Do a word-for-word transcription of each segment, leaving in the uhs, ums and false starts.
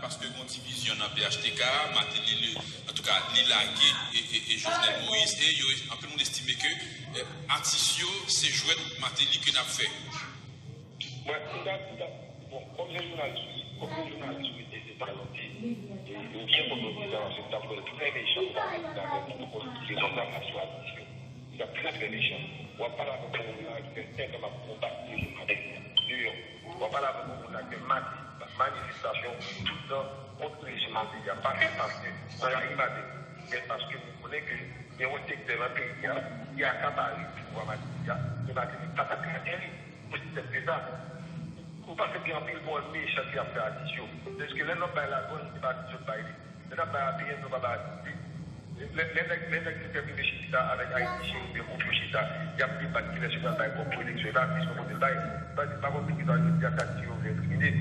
Paske gen yon divizyon nan P H T K, Martelly, li, antouka, li lage e, e, e Jovenel Moïse, e yo, anpil moun estime ke eh, atis yo, se jwèt Martelly ke n ap fè. Mwen, m ta, m ta, bon, kòm se jounalis, kòm se jounalis, wi, se, se talanté. E, m byen kontan di sa, paske m ta fè l trè mechan, m ta fè l avèk tout konsiderasion sa, pa sou atis yo. M ta trè, trè mechan. W ap pale avèk yon moun la ki fè senk an m ap konbat rejim Martelly deyò. W ap pale avèk yon moun la ki fè mati-, manifestasyon tout tan kont rejim Martelly a. Pa fè paske nan rayi Martelly, men paske nou konnen ke gen yon sektè nan peyi a ki akapare pouvwa Martelly a, e Martelly pa t ap ka jere. Osi senp ke sa. Ou panse gen anpil pawòl mechan ki ap fè atis yo? Deske lè n ap bay lagrèn, se pa atis yo k bay li. Lè n ap bay A P N, nou pa bay atis li. Lè, lè nèg, lè nèg ki fè rive chita avèk Ayiti Chéri oubyen Gwo Fyo chita, y ap debat kilès yo pral bay kòb pou eleksyon. E pa atis nou pote l bay. Sa di, m pa konn poukisa jodi a sa atis yo vle enkrimine.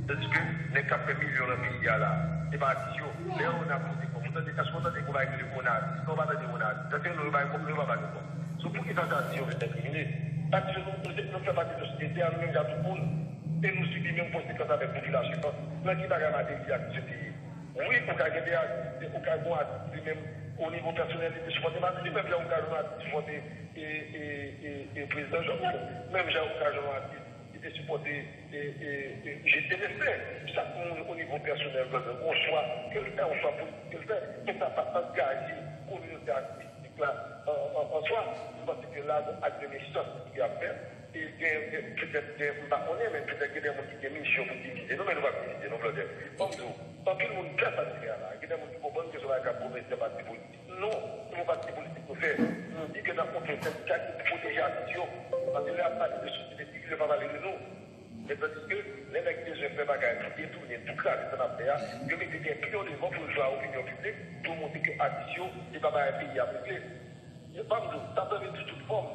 Tandis ke nèg k ap fè milyon nan peyi a la, se pa atis yo. Lè yo nan pote kòb, ou tande, èske w tande kou bay rele Onassis? Non, w pa tande Onassis. Èske nou yo bay kòb, nou yo pa ba nou kòb. So, poukisa sa atis yo vle enkrimine? Atis yo, nou, nou, nou fè pati de sosyete a, nou menm jan tout moun. E nou sibi menm konsekans avèk popilasyon an. Nan ki bagay Martelly atis yo te ye? Wi, ou ka gen de atis, ou ka gen yon atis li menm, o nivo pèsonèl, li te sipòte Martelly, menm jan ou ka jwenn yon atis sipòte e, e, e, e prezidan Jovenel, menm jan ou ka jwenn yon atis ki te sipòte e, e, e Jules Célestin. Chak moun o nivo pèsonèl, gen yon chwa ke l fè, yon chwa politik ke l fè, men sa pa angaje kominote atis la, an, an, an swa, m panse ke la, gon ak de mechans ki ap fèt, e gen, gen, petèt, gen, m pa konnen, men petèt gen de moun ki gen misyon pou divize nou, men nou p ap divize nou, Blòdè. Fò m di w, anpil moun pè sa ki fè a la. Gen de moun ki konprann ke se yon bagay k ap pwomèt yon pati politik. Non, se yon pati politik nou fè. Nou di ke n ap monte yon sendika ki pou pwoteje atis yo. Paske lè y ap pale de sosyete sivil, yo pa pale de nou. Men tandiske lè nèg bezwen fè bagay pou detounen, pou kraze sa n ap fè a, yo mete de pyon devan pou yo jwe a opinyon piblik, pou yo montre ke atis yo, se pa bagay peyi a regle. Yo pa m di w, sa dwe vin sou tout fòm.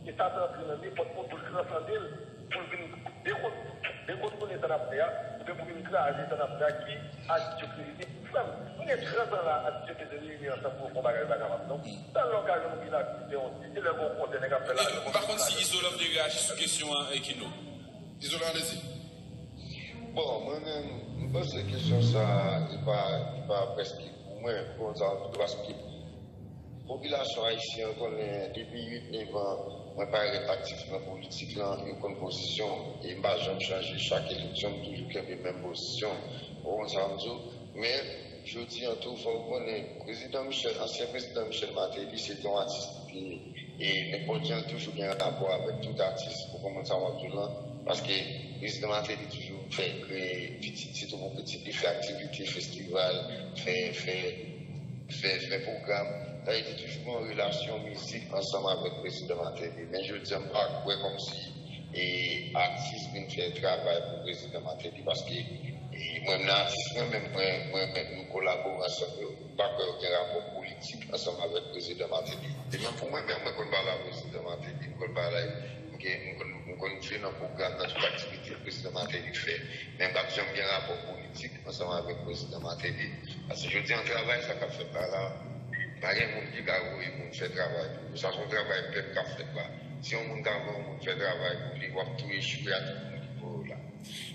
E sa dwe antre nan nenpòt moun pou l transande l, pou l vin dekont-, dekontwole sa n ap fè a, oubyen pou vin kraze sa n ap fè a, ki atis yo kreye. Frè m, nou gen trant an la, atis yo te reyini ansanm pou yo fè yon bagay, yo pa kapab, non. Sa lè w ka jwenn yon pil atis, se yon, se lè gen yon konsèy, nèg ap fè lajan. M pa konn si Izolan vle reyaji sou kesyon an, Ekino. Izolan, alezi. Bon, mwen menm, m panse kesyon sa a, li pa, li pa prèske pou mwen, pou konn sa, paske popilasyon ayisyen an konnen depi uit, nèf an, mwen parèt aktif nan politik lan, yo konn pozisyon m, e m pa janm chanje, chak eleksyon, m toujou kenbe menm pozisyon m. Ou konn sa m di w? Men, jodi an tou, fò w konnen, prezidan Michel, ansyen prezidan Michel Martelly, se te yon atis li te ye. E nenpòt jan, l toujou gen rapò avèk tout atis, ou konprann sa m ap di w lan? Paske prezidan Martelly toujou fè kreye pitit, sitou pou pitit li, fè aktivite, festival, fè, fè, fè, fè pwogram. Sa vle di, toujou gen yon relasyon mizik ansanm avèk prezidan Martelly. Men jodi an, m pa kwè kòmsi e atis vin fè travay pou prezidan Martelly, paske e mwen menm nan atis mwen, men mwen, mwen, mwen, nou kolabore ansanm, yo, m pa kwè yo gen rapò politik ansanm avèk prezidan Martelly. E men pou mwen menm, mwen konn pale a prezidan Martelly, m konn pale, m gen, m konn, m konn vini nan pwogram, nan tout aktivite prezidan Martelly fè, men m pa t janm gen rapò politik ansanm avèk prezidan Martelly. Paske jodi an, travay sa k ap fèt la, la, pa gen moun ki ka voye moun fè travay pou yo. Sa se yon travay pèp k ap fèt la. Si yon moun ka voye yon moun fè travay pou li, w ap tou echwe a tout moun ki voye w la.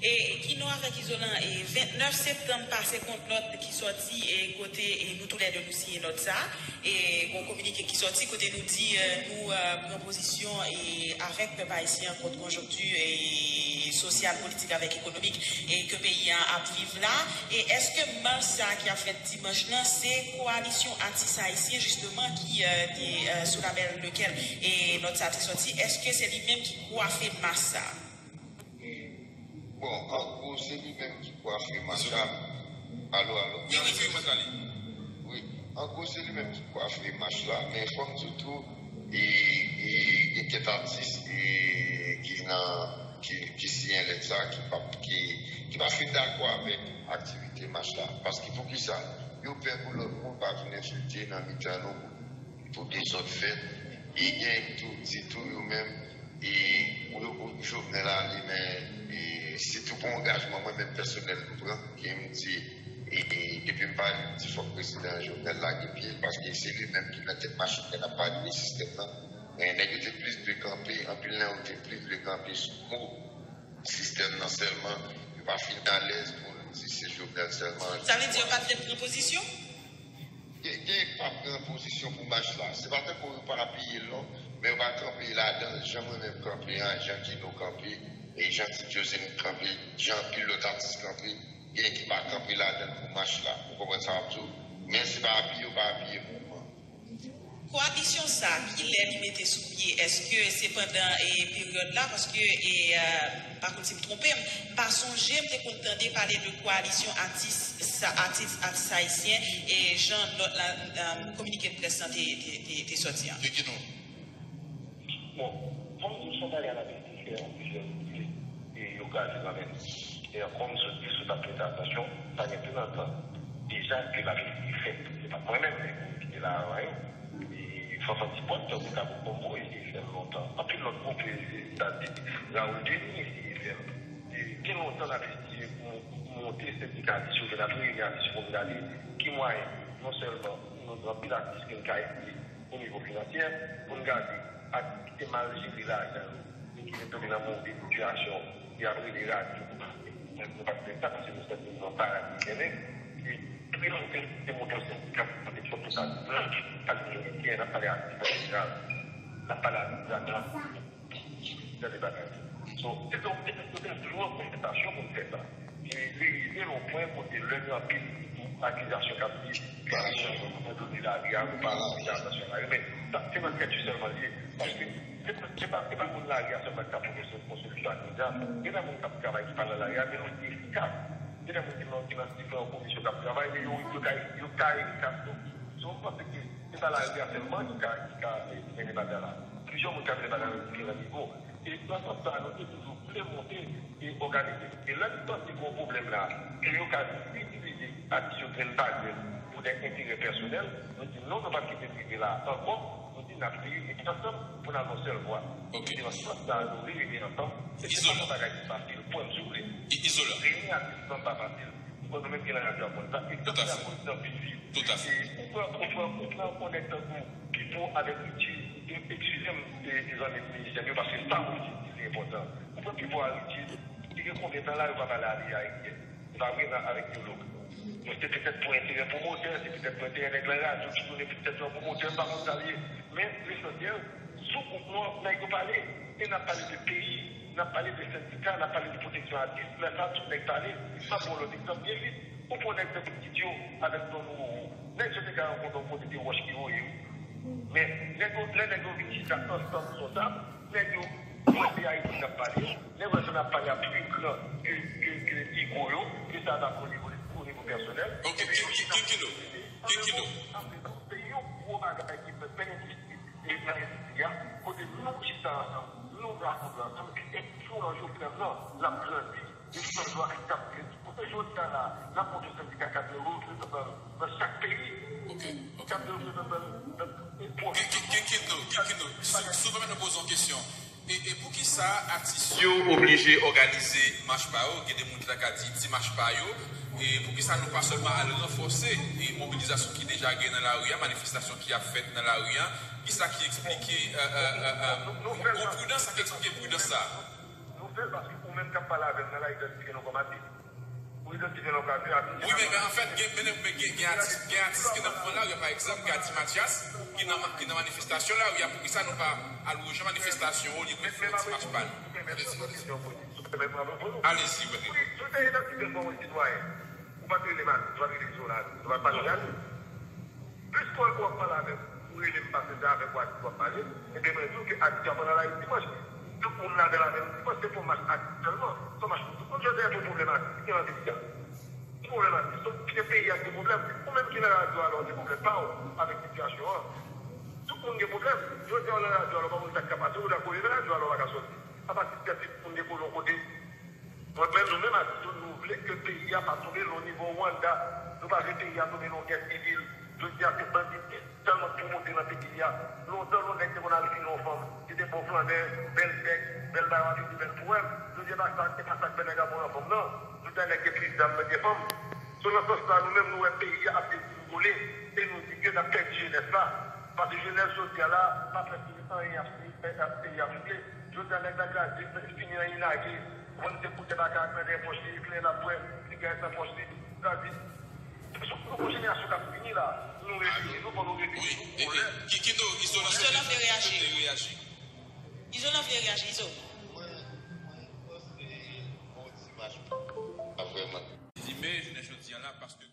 E Kino avèk Izolan, e vennèf septanm pase kont nòt ki sòti, e kote, e nou toulède nou siyen nòt sa. E gon kominike ki sòti kote nou di, e, nou, e, pran pozisyon, e avèk pèp ayisyen an kont konjonkti, e sosyal, politik avèk ekonomik, e ke peyi an ap viv la. E èske mach sa ki ap fèt dimanch lan, se Koalisyon Atis Ayisyen, jisteman, ki, e, te, e, sou labèl lekèl, e nòt sa te sòti, èske se li menm ki kwafe mach sa? Bon, an gwo, se li menm ki kwafe mach la. Alo, alo. Wi, wi, wi, mwen prale. Wi, an gwo, se li menm ki kwafe mach la, men fò m di w tou, e, e, gen kèk atis, e, ki nan, ki, ki siyen lèt sa, ki pa, ki, ki pa fin dakò avèk aktivite mach la. Paske poukisa? Yo pè pou lòt moun pa vin enfilte nan mitan nou, pou dezòd fèt. E gen tou, di tou yo menm, e pou yo, pou Jovenel ale, men, e sitou pou angajman mwen menm pèsonèl m pran, ke m di, e depi m pale, m di fòk prezidan Jovenel lage pye l, paske se li menm ki nan tèt machin nan, n ap pale de sistèm nan. Men nèg yo te plis vle kanpe, anpil nan yo te plis vle kanpe sou mo sistèm nan sèlman, yo pa fin alèz pou di se Jovenel Sèlman. Sa vle di yo pa t lè pran pozisyon? Gen, gen k pa pran pozisyon pou mach la. Se pa tankou yo pa apiye l non, men yo pa kanpe ladan l jan mwen menm kanpe an, jan Kino kanpe, e jan Ti Joseph kanpe, jan anpil lòt atis kanpe. Gen ki pa kanpe ladan l pou mach la. Ou konprann sa m ap di w? Men se pa apiye yo pa apiye mouvman. Koalisyon sa, kilè li mete sou pye? Èske se pandan e, peryòd la? Paske, e, e, pa konn si m twonpe m, m pa sonje m te konn tande pale de koalisyon atis, sa, atis, atis ayisyen, e jan nòt la, e, kominike de près lan te, te, te, te sòti an. Kikino. Bon, fò m di w se yon bagay n ap eseye fè an plizyè kote, e yo kraze kanmenm. E kòm sot di, sot ap prete atansyon, sa gen pi lontan deja ke l ap eseye fèt. Se pa mwen menm ki te la avan yo. E Fanfan Tipòt, tankou Kabo Kongo, eseye fè l lontan. Anpil lòt gwoup, e, e, Raoul Denis eseye fè l. E gen lontan n ap eseye pou monte sendikalis yo, ke n ap reyini atis yo pou n gade ki mwayen, non sèlman nou gen anpil atis ke n ka ede o nivo finansyè, pou n gade atis ki te mal jere lajan yo, e ki vin tonbe nan move sitiyasyon, y ap rele radyo pou pale. Mwen, nou pa t fè sa, paske nou santi nou nan paradi mennen. E pi, nou te, te monte yon sendika pou pwoteksyon total, pale de Ayisyen, n ap pale atis an jeneral, n ap pale atis an jeneral. Gade bagay. So, se donk, se, se, se toujou an konvèsasyon pou n fè sa. E li rive nan yon pwen kote lè gen anpil akizasyon k ap di, ke Ayisyen yo abandone lari a, nou pa antre nan nasyon la. Men, sa, se nan tèt yo sèlman l ye. Paske se pa, se pa, se pa moun lari a sèlman ki ka pote yon solisyon ak medya. Gen de moun k ap travay ki pa nan lari a, men yo efikas. Gen de moun ki nan, ki nan diferan komisyon k ap travay, men yo, yo ka, yo ka efikas tou. So, mwen panse ke se pa lari a sèlman ki ka, ki ka, e, mennen bagay la. Plizyè moun ka mennen bagay la nan diferan nivo. E nan sans sa, nou te toujou vle monte e òganize. E lè n santi gen yon pwoblèm la, ke yo ka itilize atis yo grenn pa grenn pou de enterè pèsonèl, nou di non, nou p ap kite l rive la ankò. Nou di n ap reyini ansanm pou n al yon sèl vwa. Ok. E se nan sans sa a nou reyini ansanm. E se pa yon bagay ki fasil, kwè m si w vle. I-, Izolan. Reyini atis ansanm pa fasil. Bon, nou menm ki nan radyo a konn sa. Egzanp la konn anpil vi. Tout à fait. E ou pran, ou pran, ou pran yon nèg tankou Pipo avèk Richie, e, eskize m, e, e zanmi m mizisyen yo, paske sa ou di li enpòtan. Ou pran Pipo a Richie, li gen konbyen tan la yo pa pale a li a Etienne? Se pa vre nan avèk Teolok. Men se petèt pou enterè pwomotè, se petèt pou enterè nèg nan radyo ki tounen pou tèt yo an pwomotè, m pa konn sa l ye. Men lesansyèl, sou gwoup nou an, nèg yo pale. E n ap pale de peyi, n ap pale de sendika, n ap pale de pwoteksyon atis. Lè sa, tout nèg pale. M ap ba w lòt egzanp byen vit. Ou pran nèg tankou Kidjo avèk Don Roro. Nèg yo te ka rankontre yon kote, se wòch ki voye yo. Men nèg yo, lè nèg yo vin chita ansanm sou yon tab, nèg yo wè se Ayiti n ap pale. Nèg yo wè se n ap pale a pli gran ke, ke, ke ego yo, ke sa n ap o nivo, o nivo pèsonèl. Ok, Ki-, Ki-, Kikino, Kikino. Se yon gwo bagay ki fèt, men endistri, e nan endistri a, kote nou chita ansanm, nou rasanble ansanm, e fou an Jovenel nan, l ap grandi, e chèf yo ak k ap grandi. Kote jodi a la, n ap monte sendika kat euro, se nan, nan chak peyi. Ok, ok. Kat euro, se nan, nan, nan, Ki-, Ki-, Kikino, Kikino, si, si w pèmèt mwen poze yon kesyon. E, e poukisa atis yo oblije òganize mach pa yo? Gen de moun ki ta ka di ti mach pa yo. E poukisa nou pa sèlman al ranfòse e mobilizasyon ki deja gen nan lari a, manifestasyon ki ap fèt nan lari a? Kisa ki eksplike, e, e, e, e, gwo pridans, sa ki eksplike pridans sa a? Nou fè l paske ou menm k ap pale avè m nan la, idantifye nou kòm atis. Ou idantifye nou kòm atis. Wi, men, men anfèt, gen, men, men gen, gen atis, gen atis ki nan mouvman lari a, pa egzanp, Gady Mathias, ki nan, ki nan manifestasyon lari a. Poukisa nou pa al rejwenn manifestasyon, olye pou n fè yon ti mach pa nou? Alezi, Rodrigo. Ou te idantifye l kòm yon sitwayen. Ou pa t rele m atis, ou pa t rele Izolan atis, ou pa t pale Gady. Piske w ap pale avè m, ou rele m pase se avèk w atis w ap pale, ebyen mwen di w ke atis yo ap ann al Ayiti dimanch. Tout moun ladan la menm dimanch, se pa yon mach atis sèlman, se yon mach pou tout moun. Jodi a, e pa yon pwoblèm atis ki gen nan peyi a. Ki pwoblèm atis? Tout peyi a gen pwoblèm. Ou menm ki nan radyo a la, w gen pwoblèm pa w avèk sitiyasyon an. Tout moun gen pwoblèm. Jodi a, w nan radyo a la, w pa konn sa k ka pase w, w ta kole nan radyo a la, w pa ka sòti. Apa si tèt tout moun gen kole yon kote. Mwen menm, nou menm atis yo, nou vle ke peyi a pa tonbe nan nivo Rwanda. Nou pa vle peyi a tonbe nan yon gè sivil. Jodi a, se banditis sèlman k pwomote nan peyi a. Lontan, yon nèg te konn al file yon fanm, li te bon flannè, bèl sèks, bèl bagay, w ap vin di bèl pwèm. Jodi a, e pa sa, e pa sa k fè nèg ap bon nan fanm nan. Jodi a, nèg gen plis zam, nèg gen fanm. So, nan sans sa, nou menm, nou wè peyi a ap dezinvole. E nou di ke n ap pèdi jenès la. Paske jenès jodi a la, pa fè anyen ap, ap, ap, peyi ap regle. Jodi a, nèg la graje, fini nan inage, vann se koutèl baka ak nan dèyè pòch li, kle l ap bwè, sigarèt nan pòch li. David, se yon nouvo jenerasyon k ap vini la. Nou refini nou, fò nou refini nou. Wi, e, e, ki, ki do, Izolan, Izolan vle reyaji. Izolan vle reyaji. Izolan vle reyaji, Izo. Mwen, mwen panse bon ti match. Pa vrèman. Di men, jounen jodi a la, paske